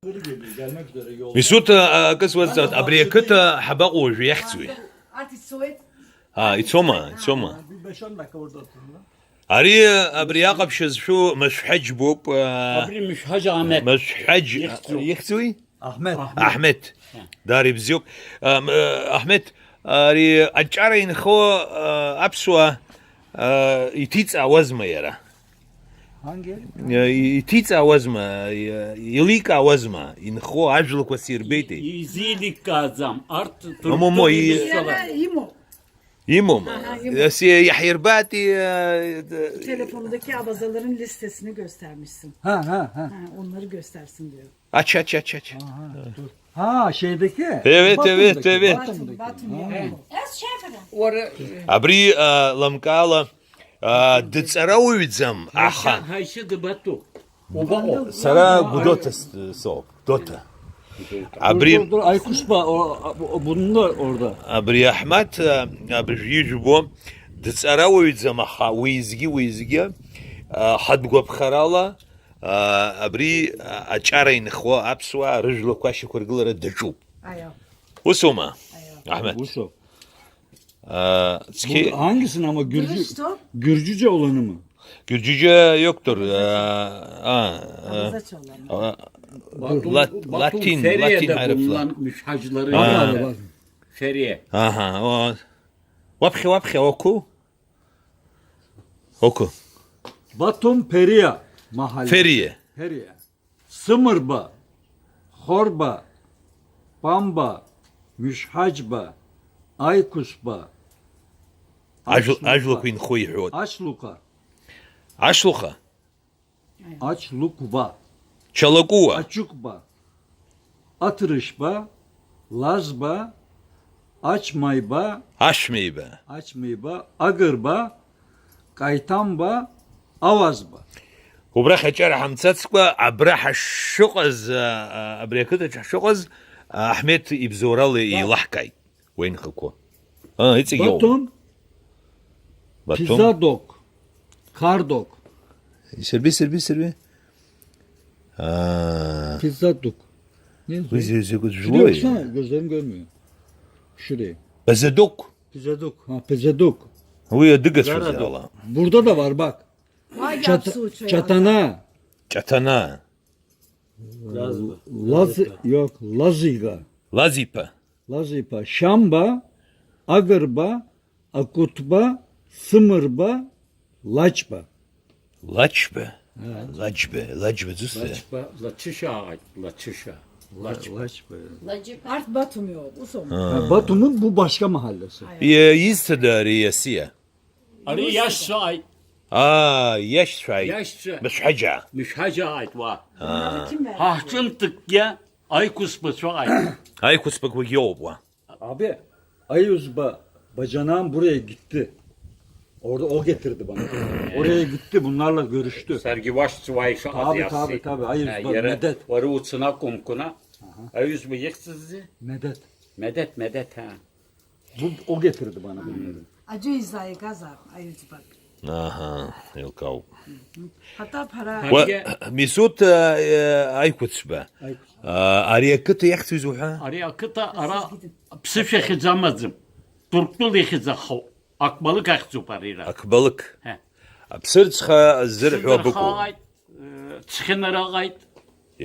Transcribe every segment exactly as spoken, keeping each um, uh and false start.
Мисуҭ, а, акы суазҵааит, абри ақыҭа ҳабаҟоу уажәы, иахьӡуи? Арҭ ицоит. А, ицома, ицома. Ари, абри аҟаԥшьы зшәу Машәҳәаџь боуп, а, Абри Мышәҳәаџь Аҳмеҭ. Машәҳәаџь, Ихьӡуп. Ихьӡуи? Аҳмеҭ. Аҳмеҭ. Даара ибзиоуп. А, м, а, Аҳмеҭ, ари аҿара инхо, а, аԥсуаа, а, иҭиҵаауазма иара? Ангел? Иа-, иҭиҵаауазма, иа-, еиликаауазма, инхо ажәлақәа сирбеитеи? И-, изеиликааӡам, арҭ Момо, Ҭырқәтәылеи и- бызшәала. Иара имоуп. Имоума? Аҳа, имоуп. Ас-, иаҳирбаати, а, д- Telefonumdaki abazaların listesini göstermişsin. Ha, ha, ha. Ha, onları göstersin diyor. Aç, aç, aç, aç. Aha, dur. Ha, şeydeki. Evet, evet, Batum'daki, evet. Batum'daki. Batum, Batum, Batum. Ha. Абри, а, лымкаала, а, дҵарауаҩӡам, аха. Ҳаишьа дабатәу? Убаҟоуп. Сара Гәдоуҭа с-, соуп, Гәдоуҭа. Абри Dur, dur, Aykus ba, o, o, bunlar orada. Абри Аҳмаҭ, а, абыржә ижәбо, дҵарауаҩӡам, аха уеизгьы, уеизгьы, а, ҳадгәаԥхарала, а, абри, а, аҿара инхо аԥсуаа рыжәлақәа ашьақәыргылара даҿуп. Аио. Усоума, Аио. Аҳмеҭ? Усоуп. А, цқьа- Bu hangisi ama Gürcü, Dürüst ol. Gürcüce olanı mı? Gürcüce yoktur. А, а, а, Абазач оула. А, Batum, lat-, Batum Latin, Feriye'de Latin harfler. Bulunan Müşhacların Ha. Yanı. Feriye. Aha, o. Ваԥхьа, ваԥхьа, оку. Оку. Batum Periye mahalle. Фериа. Periye. Сымырба, Хорба, Памба, Мышҳаџьба, Аиқәышба, Ажә-, Ачлука. Ажәлақәа инхо иҳәоит. Ачлука. Ашлуха. Ачлукба. Чалакуа. Ачукба. Аҭрышьба, Лазба, Ачмаиба, Ашәмеиба. Ачмеиба, Агырба, Каиҭамба, Ауазба. Убрахь аҿара ҳамцацкәа, абра ҳашыҟаз, а, а, абри ақыҭаҿ ҳшыҟаз, а, Аҳмеҭ ибзоурала еилаҳкааит. Уи нхақәоу. А, иҵегь иоума? Батон, Батон. Пизадок, Кардок. Серби, серби, серби. А. Pizadok. Ne? Уи зы-, зы-, Şuraya злои? Baksana, gözlerim görmüyor. Şuraya. Пезедок. Pizadok. Ha, Pizadok. Уи адыгацәа Зарадок. Зала. Burada da var bak. Vay Çat-, yapsın uçağı. Çatana. Çatana. Lazba. Laz-, yok, Laziga. Лазиԥа. Лазиԥа, Шьамба, Агырба, Акәытба, Сымырба, Лаҷба. Лаҷба? Аа. Лаҷба, Лаҷба зусҭа? Лаҷба, Лачышааит, Лачыша. Лаҷба. Лаҷба. Арҭ Батуми ауп, ус аума? Аа. Батумын, bu başka mahallesi. Е, изҭада ари Иасиа? Ари иашьцәа ааит. Аа, иашьцәа ааит. Иашьцәа. Мышәҳаџьаа. Мышәҳаџьаа ааит уа. Аа. Ҳа ҳҿынтәыкгьы аиқәыцбацәа ааит. Аиқәыцбақәагьы ыҟоуп уа. Abi, Ayuzba bacanağım buraya gitti. Orada o getirdi bana. Oraya gitti, bunlarla görüştü. Sergi Vaşçıvay şu Tabii, tabii, tabii, Ayuzba, Medet. Varı uçuna kumkuna. Aha. Ayuzba yıksızdı. Medet. Medet, Medet, ha. Bu, o getirdi bana bunları. Acı izayı gaza, Ayuzba. Аҳа, еилкаауп. Ҳаҭаб ҳара. Уа, Мисуҭ, а, аиқәыцәба. Аиқәыцәба. А, ари ақыҭа иахьӡыз уҳәа? Ари ақыҭа ара ԥсышәа хьӡ амаӡам. Ҭырқәтәыла ихьӡахо. Ақбалықь ахьӡуп ари ара. Ақбалықь. Ҳе. Аԥсырӡха ззырҳәо абыкәу? Сыдырхааит, э, цхьынара ҟаит.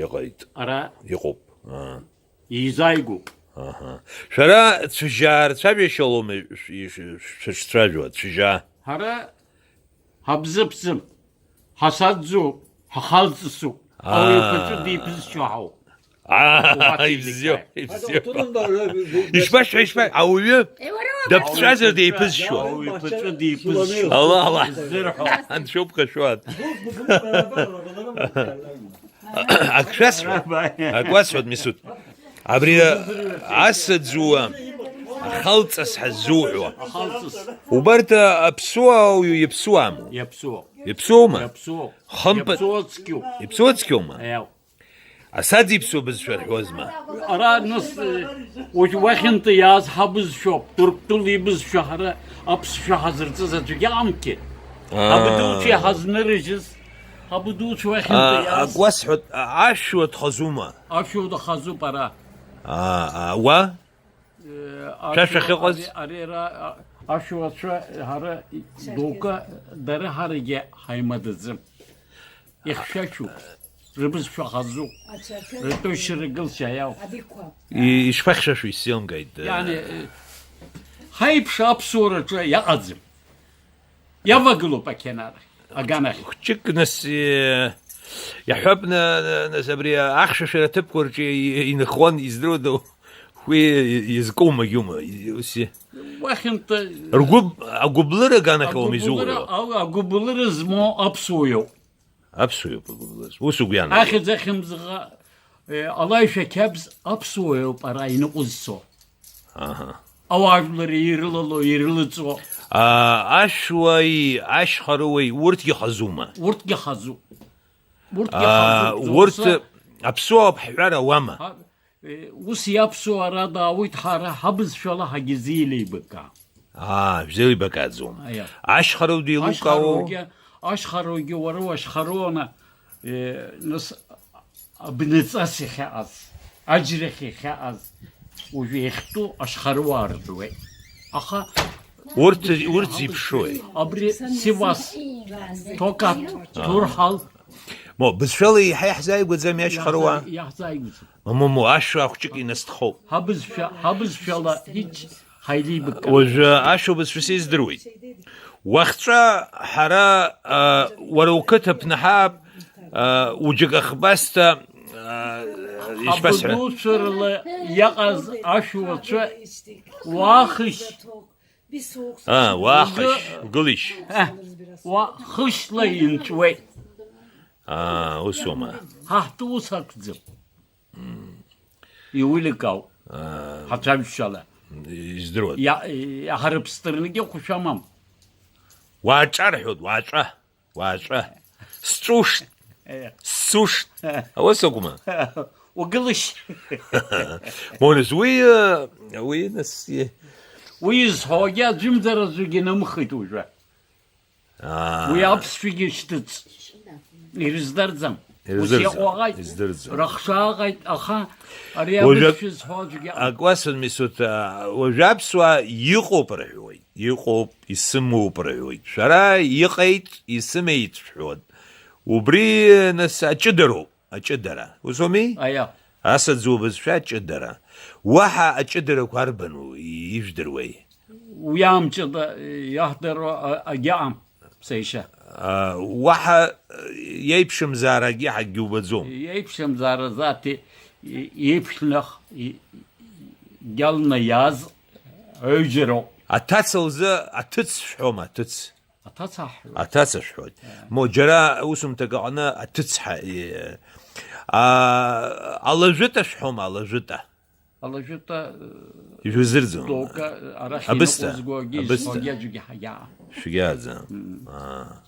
Иҟаит. Ара. Иҟоуп. Аа. Изааигәоуп. Аҳа. Шәара цәыжьаа рцәажәашьа лоума ш-, ш-, шәышцәажәо, цәыжьаа? Ҳара ҳабзыԥӡым, ҳасаӡӡоуп, ҳхалҵысуп. Аа. Ауаҩ иԥаҿы диԥызшьо ҳауп. Аа, убас ибзиоуп, еиликааит. Ибзиоуп. Hadi oturun da öyle bir, bir Ишԥашәҳәа, ишԥа-, ауаҩы Е, уара уаԥхьа. Дыԥҵәазар деиԥызшьуа. Ауаҩ иԥаҿы диԥызшьо. Ала, ала. Зырҳәо. Анцәоуп, кашәуан. Bu, bu, bunu beraber arabalara mı? Ак шәасҳәа? Ак уасҳәоит, Мисуҭ. Абри асаӡуа, ахалҵас ҳаззуҳәо. Ахалҵыс. Убарҭ аԥсуа ауаҩы иаԥсуаму? Иаԥсуоуп. Иаԥсуоума? Иаԥсуоуп. Хымԥад-, Иаԥсуоу цқьоуп. Иаԥсуа цқьоума? Еу. Асаӡ иԥсуа бызшәа рҳәозма? Ара нас, э, уажә уахьынтәи иааз ҳабызшәоуп, Ҭырқәтәыла ибызшәа ҳара аԥсшәа ҳазырҵаз аӡәгьы амкьы. Аа. Абдуцәа иҳазнырыжьыз, Абдуцәа уахьынтәи А, иааз. Ак уасҳәоит, а, ашәуа дхазума? Ашәуа дахазуп ара. А, а, уа? Э, Шәа ашәуа шәахьыҟаз? Ари, ари ара, а, ашәуацәа ҳара доука дара ҳарагьы ҳаимадаӡам. Ихьшәашәоуп, рыбызшәа хазуп, ртәы шьаргылшьа иауп. И-, ишԥахьшәашәо исзеилымкааит, э. Иани, э, ҳаиԥш аԥсуараҿы иаҟаӡам. Иавагылоуп ақьанарахь, аганахь. Хәҷык нас, э, иаҳҳәап, на-, на-, нас абри ахьшәашәара аҭыԥқәа рҿы и-, иныхон, издыруада, уи изкоу магьума, и-, ус и-, Уахьынтә ргәы, агәыблыра аганахь аума агәыблыра, изуҳәо? Ау-, агәыблыра змоу аԥсуа иоуп. Аԥсуа иоуп агәыблыра. Ус угәы иаанагоит? Ахьӡ ахьымӡӷ-, Е, алаишәа қьабз аԥсуа иоуп ара иныҟәызцо. Аҳа. Ауаажәлар ирылало, ирылыҵуа. А, ашәуеи, ашьхаруеи, урҭгьы хазума? Урҭгьы хазуп. Урҭгьы А, хазуп, урҭ доусы. Аԥсуа ауп ҳҳәар ауама? Ҳа-, е, ус иаԥсуа ара даауеит, ҳара ҳабызшәала ҳагьизеилеибакаам. Аа, шәзеилибакааӡом. Аиа. Ашьхароу деилукаауоу? Ашьхароугьы, ашьхароугьы уара уашьхароуны, э, нас, абнаҵас иахьаҟаз, аџьрахь иахьаҟаз, уажәы иахьтәу ашьхаруаа рҳәуеит. Аха урҭ, урҭ зеиԥшрои? Абри Сивас, Токат, Аа. Ҭурҳал. Мо, бызшәала еиҳа иаҳзааигәаӡами ашьхаруаа? Иаҳза-, иаҳзааигәаӡам. Мамоу, ашәа ахәҷык инасҭхоуп. Ҳабызшәа, ҳабызшәала ҳич ҳаилибакааит. Уажәы ашәа бызшәа сиздыруеит. Уахҵәа ҳара, а, уара уқыҭа ԥнаҳаап, а, уџьыка хбасҭа, а, ишԥасҳәа? Ҳабдуцәа рыла иаҟаз ашәуацәа уахышь. А, уахышь, угы-, угылишь. А, уахышьла инҵәуеит. Аа, усоума? Ҳа ҳтәы ус акәӡам. Иуликаауп. Аа. Ҳацәажәшьала. Издыруада? Иа-, иҳарыԥсҭарнагьы хәшәамам. Уааҿа рҳәоит, уааҿа, уааҿа. Сҿушт, Е. Сцушт. Е. Ус акәма? Угылышь. Монес, уи, э, уи нас, е- Уи изҳәогьы аӡәымзар аӡәгьы инымхеит уажәы. Аа. Уи аԥсшәагьы шьҭыҵ. Ирыздырӡам. Ус Ирыздырӡам. Иҟоу ҟаит, Ирыздырӡам. Рыхшааҟаит, аха ари Уажәы абызшәа зҳәо аӡәгьы ыҟам. Ак уасҳәон, Месут, а, уажәы аԥсуаа иҟоуп рҳәоит, иҟоуп, исымоуп рҳәоит. Шәара иҟеит, исымеит шәҳәоит. Убри, нас, аҷыдароуп. Аҷыдара. Ус ауми? Аиа. Асаӡ убызшәа аҷыдара. Уаҳа аҷыдарақәа арбану ижәдыруеи? Уи амҷыда иаҳдыруа а-, агьаҟам, сеишьа. А, уаҳа, иеиԥшымзаарагьы ҳакгьы убаӡом. Иеиԥшымзаара заҭи, и-, иеиԥшнах, и-, иалнаиааз ҩыџьароуп. Аҭаца лзы аҭыц шәҳәома, аҭыц? Аҭаца ҳҳәоит. Аҭаца шәҳәоит. Е. Мо, џьара усумҭак аҟны аҭыцҳа, е, а, алажәыта шәҳәома, алажәыта? Алажәыта, э, Ижәызырӡом. Доука, арахь Абысҭа, иныҟәызгогьы, абысҭа. Изҳәогьы аӡәгьы ҳагьаҟам. Шәгьааӡам. Мм. Аа.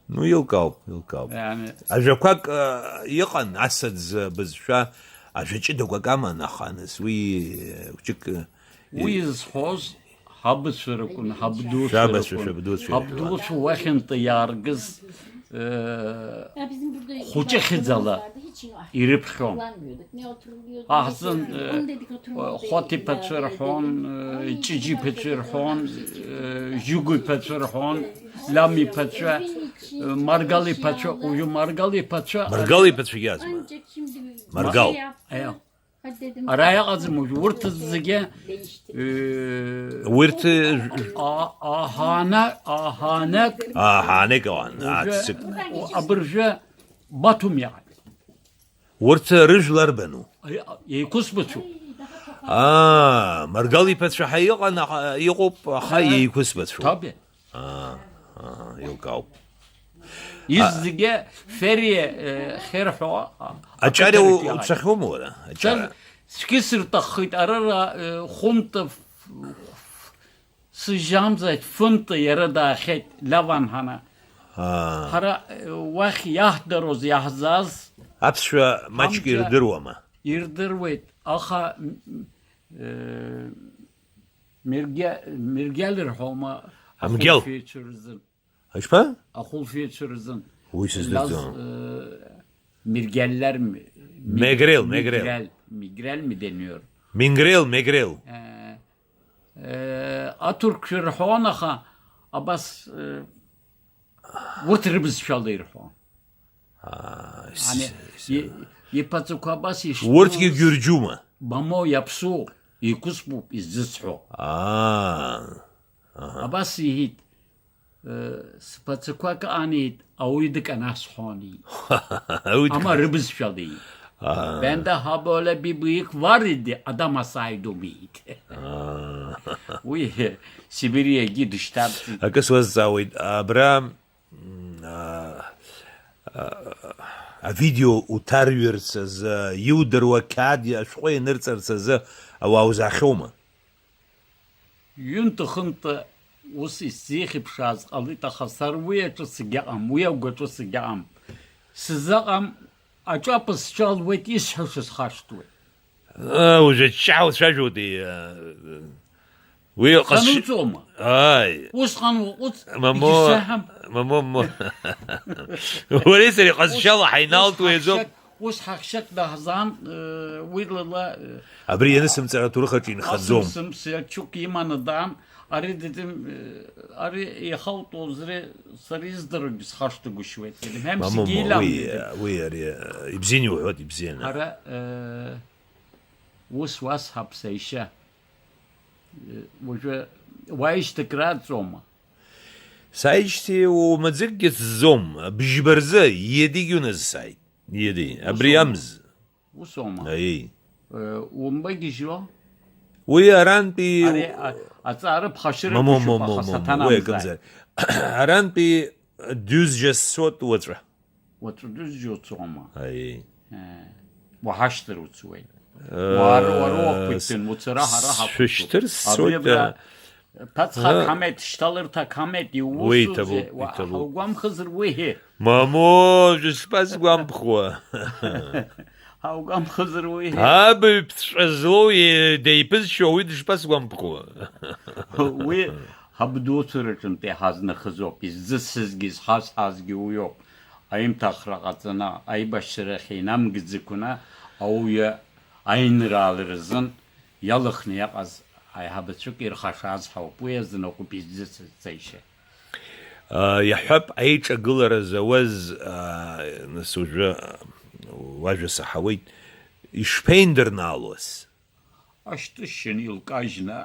Ну, еилкаауп, еилкаауп. Яни. Ажәақәак, э, иҟан, асаӡ бызшәа, ажәа ҷыдақәак аман, аха, нас, уи, э, хәҷык, э, Уи зҳәоз ҳабацәа ракәын, ҳабдуцәа Шәабацәа, ракәын. Шәабдуцәа ирҳәуан. Ҳабдуцәа уахьынтә иааргаз, э, хәыҷыхьӡала ирыԥхьон. Аҳзын, э, Хәаҭ иԥацәа рҳәон, э, Ҷыҷ иԥацәа рҳәон, э, Жьыгә иԥацәа рҳәон, Лам иԥацәа, э, Маргал иԥацәа, уажәы Маргал иԥацәа. Маргал иԥацәагьы азма? Маргал. Аиа. Ара иҟаӡам уажә, урҭ зегьы, э, Урҭ, а-, аҳана-, аҳанак, аҳанак ауан, уажәы, аццык. Абыржәы Батум иҟан. Урҭ рыжәла арбану? Ари, еиқәысбацәоуп. Аа, Маргал иԥацәа ҳәа иҟан, аха, иҟоуп, аха Ага. еиқәысбацәоуп. Таби. Аа, аа, еилкаауп. Изегьы Фери, э, хьырҳәо, а-, Аҷара ақыҭарахь иааит. Уцахьоума уара? Аҷара. Цәгьа сырҭаххеит, арара, э, хәынтә ф-, ф-, сыжьамзааит, фынтә иара даахьеит, Лаван ҳана. Аа. Ҳара, э, уахь иаҳдароз, иаҳзааз Аԥсшәа маҷк ҳамҭа ирдыруама? Ирдыруеит, аха, м, м, э, Мергьа-, Мергьал ирҳәома Амгьал. Ахәылфҩцәа рзын? Ишԥа? Ахәылфҩцәа рзын. Уи сыздырӡом. Laz, e, Mirgeller mi? Megrel, Megrel. Migrel, Migrel mi deniyor? Mingrel, Megrel. E, e, Aturk rhona ha, abas, e, urtribz şaldir ho. Ani, si, si, ye, ye patsuka abas iş. Urtki gürcüma. Bamo yapsu, ikusbu, izzitsho. Aa. Abas ihit. Сԥацақәак ан иҳәеит, ауаҩы дыканасҳәон, иҳәеит. Ама рыбызшәала, иҳәеит. Bende ha böyle bir bıyık var idi, adam asaydım, iҳәеит. Уи Сибириагьы дышьҭарҵеит. Акы суазҵаауеит, абра, м, а, а, авидео уҭарҩырц азы, иудыруа қьаад ашәҟәы ианырҵарц азы ауаа узаахьоума? Ҩынтә-хынтә ус исзеихьыԥшааз ҟалеит, аха сара уи аҿы сагьаҟам, уи агәаҿы сагьаҟам. Сзыҟам, аҿаԥа сҿалуеит, исҳәаша схашҭуеит. Ыы, уажәы ача уцәажәоит, ыы, уи ҟазшьа. Сануҵома? Ааи. Усҟан уаҟәыҵ, Мамо, егьсаҳам. Мамо, мамо. Уареи сареи ҟазшьала ҳаиналт уи азоуп. Ус ҳахьчак даҳзаан, э, уи лыла, э, Абри ианысымҵар аҭоурых аҿы инхаӡом. Асымсым сиачук иманы даан, ари дыдым, э, ари иахауҭәозри, сара издыруагь схашҭгәышьуеит. Мамоу, Ҳәа мамоу, сгьы уи, иламдыдым. Уи ари, э, ибзианы иуҳәоит, ибзианы. Ҳара, э, ус уасҳап, саишьа. Э, уажәы уааишьҭык рааӡома? Сааижьҭеи умаӡыкгьы сзом, бжьба рзы, иедигь уназсааит. Иеди, абри Усоума? Амз. Усоума? Аиеи. Э, умбагьежьуа? Уи арантәи Ари, а, аҵаара ԥхашьара Момо, гәышьоуп, момо, аха момо, саҭанамзааит. Уи акымзар. Арантәи дҩызжьа сцот уаҵәы. Уаҵәы дәызжьа уцома? Аиеи. Э, уаҳашьҭыр уцуеит. Э, Уара, уара уақәиҭын, уцара ҳара ҳақәиҭуп. Сшәышьҭыр сцоит, Абри абра, э, Ԥацхак Ҳа. Ҳамеит, шьҭалырҭак ҳамеит, Уи иусузеи? иҭабуп, Уа-, иҭабуп. Ҳаугәамхызар уи, ҳе? Мамоу, ишԥасгәамԥхуа? Ҳаугәамхызар уи, ҳе? Абаҩ ԥҵәа злоу, е-, деиԥызшьо уи дышԥасгәамԥхуа? Уи ҳабдуцәа рҿынтә иҳазнахызоуп, иззысызгьы, изҳазҳазгьы уиоуп. Аимҭахра ҟаҵаны, аибашьцәа рахь инамгӡакәаны, ауаҩы аинраала рзын иалхны иаҟаз аиҳабацәак ирхашаз ҳауп. Уи азын акәыпизӡыцызҵаишьа. Иаҳҳәап, аиҿагылара зауаз, нас уажәы уажәа саҳауеит, ишԥеиндырнаалоз? Ашьтышьын илкажьны,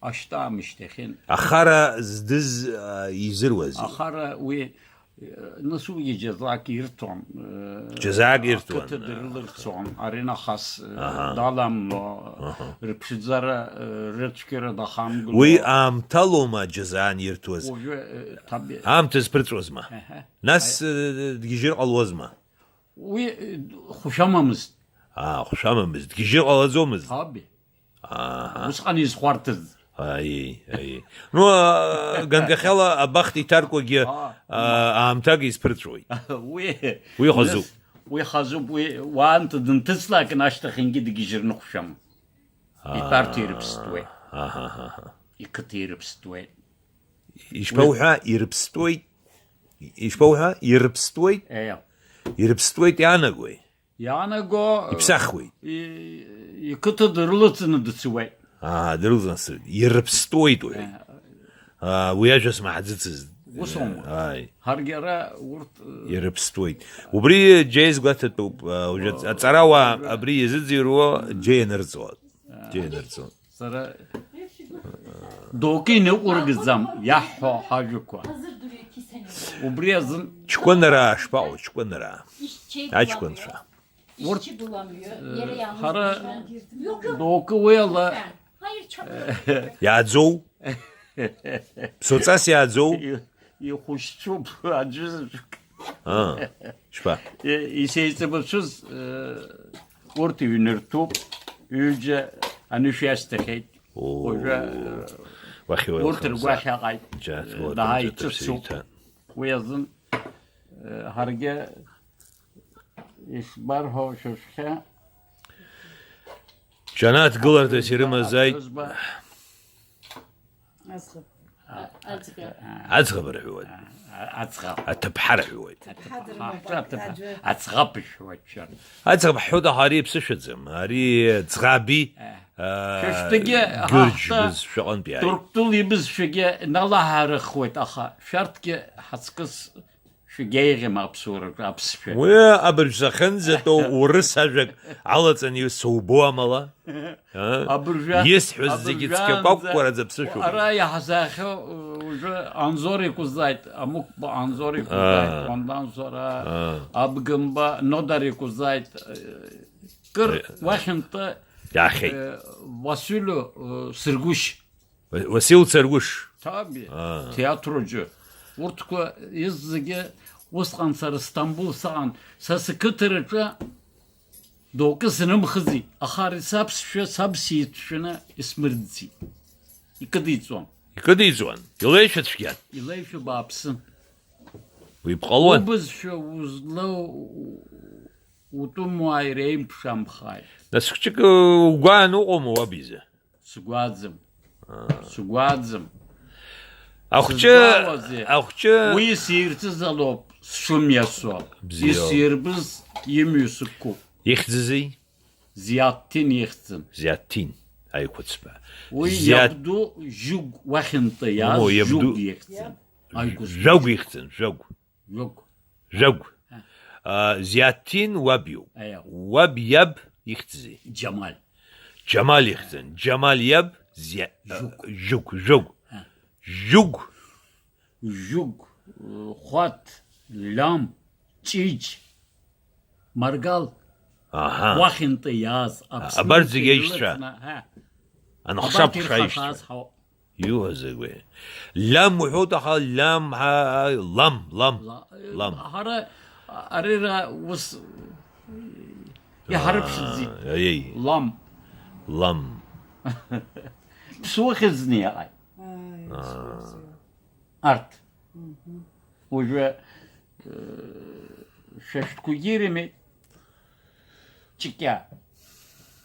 ашьтаамышьҭахьын. Ахара здыз, а, изыруазеи? Ахара уи, э, нас уигьы џьазак ирҭон, э, Џьазак ирҭон. Ақыҭа дырылырцон, ари нахыс, э, Аҳа. Даламло, Аҳа. Рыԥшӡара, э, рыцәгьара дахамгыло. Уи аамҭалоума џьазаан ирҭоз? Уажәы, э, таби-, Аамҭа зԥырҵәозма? Аҳа. Нас, Аи- э, дгьежьыр ҟалуазма? Уи, э, хәшәамамызт. Аа, хәшәамамызт. Дгьежьыр ҟалаӡомызт. Аби. Аҳа. Усҟан изхәарҭаз. Аиеи, аиеи. Ну, а, ганкахьала абахҭа иҭаркуагьы, Аа. а, аамҭак изԥырҵәоит. Уи, Уи хазуп. Нас, уи хазуп, уи уаанӡа дынҭыҵлакын ашьҭахьынгьы дгьежьырныхәшәам. Аа. Итәарҭа ирыԥстуеит. Аҳа, аҳа, аҳа. Иқыҭа ирыԥстуеит. Ишԥауҳәа, ирыԥстәуеит? Ишԥауҳәа, ирыԥстәуеит? Еиа. Ирыԥстәуеит иаанагои? Иаанаго, Иԥсахуеит. и-, иқыҭа дрылаҵаны дцуеит. Аа, дрылаҵаны дцуеит. Ирыԥстәуеит уҳәеит. Еиа. Аа, уи ажәа смаҳаӡыцызт. Ус аума? Ааи. Ҳаргьы ара урҭ, э, Ирыԥстәуеит. Убри џьа изгәаҭатәуп, а, уажәы О, аҵарауаа о, абри иазыӡырҩуа џьа ианырҵо. Џьа ианырҵо. Сара доук иныҟәыргаӡам, иаҳҳәо ҳажәақәа. Убри азын Ҷкәынараа шԥаҟоу, ҷкәынараа? Аҷкәынцәа. Урҭ, э, ҳара доук уи ала Иааӡоу? Соҵас иааӡоу? И-, ихәышьцәоуп аӡәызаҵәык. Аа, шԥа? И-, исеиҵбацәыз, э, урҭ иҩнырҭәуп, ҩыџьа анышә иашьҭахьеит. Оо. Уажәы, э, Уахьуеилахаз урҭ ргәаҳәа ҟаит. Џьаҭ Э, уа даа дааӡа иҿыцуп. Ҭыршьеиҭа. Уи азын, э, ҳаргьы ишбарҳәо шәышәхьа. Џьанаҭ гыларҭас ирымазааит. Аӡба. Аӡба. Аӡӷаб. Аӡӷаб рҳәуеит. Аӡӷаб. Аҭыԥҳа рҳәуеит. Аҭыԥҳа, аӡәы. Аӡӷаб шәуеит, шәара. Аӡӷаб ҳҳәоит, аха ари иԥсышәаӡам. Ари ӡӷаби, Э. Шәышәтәгьы, Гьырџь аха, бызшәаҟынтәи ааит. Ҭырқәтәыла ибызшәагьы налаҳарыхуеит, аха шәарҭгьы ҳаҵкыс шәгьеиӷьым аԥсуараҿы аԥсшәа. Уи абыржә сахьынӡатәоу урыс ажәак алаҵаны исоубо амала? А? Абыржәы, Исҳәаз зегьы абыржәы цқьа анӡа кәакәараӡа ԥсышәоуп. Ара иаҳзаахьоу, уажәы Анзор иқәызааит, Амықәба Анзор иқәызааит, Аа. Уанданзора, Аа. Абгымба Нодар иқәызааит, кыр Е, уахьынтәы, Иаахьеит. Э, Василиу, э, Сыргәышь. Ва-, Васил Царгәыш. Таби, Аа. Театр аҿы. Урҭқәа иззегьы усҟан сара Стамбул саан, са сқыҭараҿы доукы срымхызи, аха ари саԥсшәа, саб сицәшәаны исмырӡит. Икыдиҵон. Икыдиҵон. Илеишәа цәгьан. Илеишәа бааԥсын. Уи бҟалон. Убызшәа узлоу утәымуааир еиԥшамхааит. Нас хәҷык угәаан уҟоума уаб изы? Сгәаӡам. Аа. Сгәаӡам. Ахәҷы, Сызгәаауазеи? Ахәҷы Уи сирҭызалоуп сшымҩасуа. Бзиоуп. Исирбыз имҩа сықәуп. Ихьӡызеи? Зиаҭҭин ихьӡын. Зиаҭҭин, аиқәыцба. Уи Зиаҭ- иабду Жьыгә уахьынтәа иааз О, иабду- Жьыгә ихьӡын. Аиқәыцба. Жәагә ихьӡын, Жәагә. Жәагә. Жәагә. Ҳа. А, Зиаҭҭин уаб иоуп. Аиа. Уаб иаб ихьӡзи? Џьамал. Џьамал ихьӡын. Џьамал иаб Зиа-, Жьыгә. Жьыгә, Жәагә. Ҳа. Жьыгә. Жьыгә, Хәаҭ, Лам, Ҷыҷ, Маргал. Аҳа. Уахьынтәи иааз Аԥсны Абарҭ зегьы аишьцәа. Ирылаҵны, ҳа. Анхшаԥ Абарҭ шаишьцәа. Ирхаҭәааз ҳауп. Иуҳәозеи уи? Лам уҳәоит, аха лам, ҳа, лам, лам. Ла-, Лам. Ҳара, арира ус иҳарыԥшӡеит. Аа, аиеи. Лам. Лам. Ԥсуа хьыӡны иҟаи? Ааи, Аа. Ԥсуа, ԥсуа. Арҭ. Мгм. Уажәы, э, шәа шәтәқәагьы ирымеи? Ҷыкьа.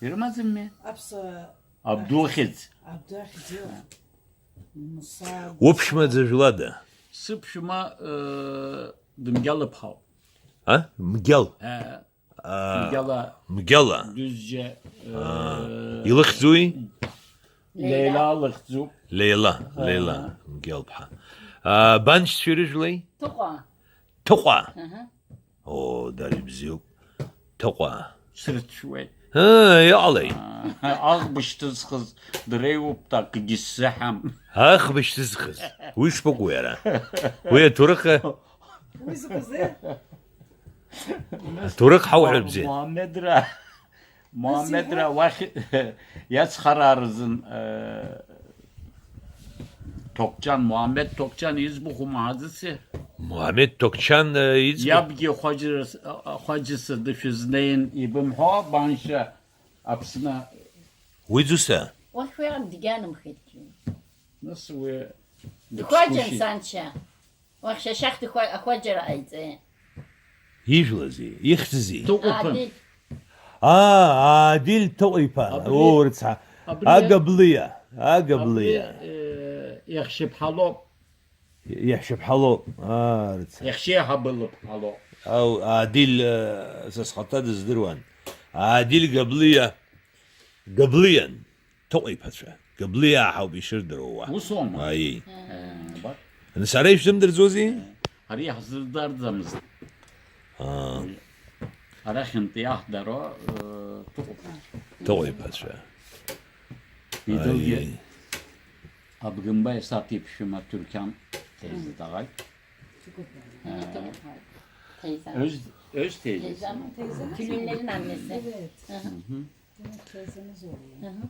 Ирымаӡами? Аԥсуа Абду ахьӡ. Абду ахьӡ иоуп. Муса, Уԥшәма Муса. Ӡажәлада? Сыԥшәма, э, Дымгьал лыԥҳауп. А? Мгьал? Э, А, Мгьала. Мгьала. Дузџьа, э, А. Илыхьӡуи? Леила лыхьӡуп. Леила, Аа. Леила, Мгьал лԥҳа. А, баншьцәа ирыжәлеи? Ҭыҟәа. Ҭыҟәа. Аҳа. О, дара ибзиоуп. Ҭыҟәа. Срыцәшәуеит. Ыы, иҟалеи? Аа, аӷба шьҭызхыз дреиуоуп, акгьы сзаҳам. Аӷба шьҭызхыз. Уи шԥакәу иара? Уи аҭоурых, Уи закәызеи? Аҭоурых ҳауҳәар бзиа. Муҳаммедра, Муҳаммедра уахь иацхрааразын, э, Ҭоқҷан, Муҳаммед Ҭоқҷан иӡбахә умаҳаӡаци? Муҳаммед Ҭоқҷан, э, иӡбахә? Иабгьы Хәаџьрас-, а, а, Хәаџьса дышәызнеин ибымҳәо, баншьа Аԥсны. Уи ӡуса? Уахь уи дгьанымхеит. Нас уи Ихәаџьан дыԥсгәышьеит. Саншьа. Уахь шьашьахь дыхәа-, ахәаџьара ҟаиҵеит. Ижәлази, ихьӡзи? Ҭыҟәаԥын. Адил. Аа, Адил Ҭыҟәа-иԥа. Абри, Оо, рыцҳа. Абри, Агаблиа, Агаблиа. Абри, э, иаҳәшьаԥҳа лоуп. Иаҳәшьаԥҳа лоуп. Аа, рыцҳа. Иаҳәшьеиҳабы лыԥҳа лоуп. Ау, Адил, э, са схаҭа дыздыруан. Адил Габлиа. Габлиан. Ҭыҟәа иԥацәа. Габлиаа ҳауп ишырдыруа уа. Ус аума? Аиеи. Э, ба- Нас ара ишәзымдырӡозеи? Ари иаҳзырдырӡомызт. Аа. Арахьынтә иаҳдаро, э, Ҭыҟәа. Ҭыҟәа иԥацәа. Идылгьы Аиеи. Абгымба Есаҭ иԥшәма Ҭурқьан Ҭеза даҟаит. Э, Ҭеза. Öz, öz teyzesi. Teyzem. Teyzem. Külünlerin annesi. Evet. Hı hı. Hı hı. Demek teyzemiz oluyor. Hı hı.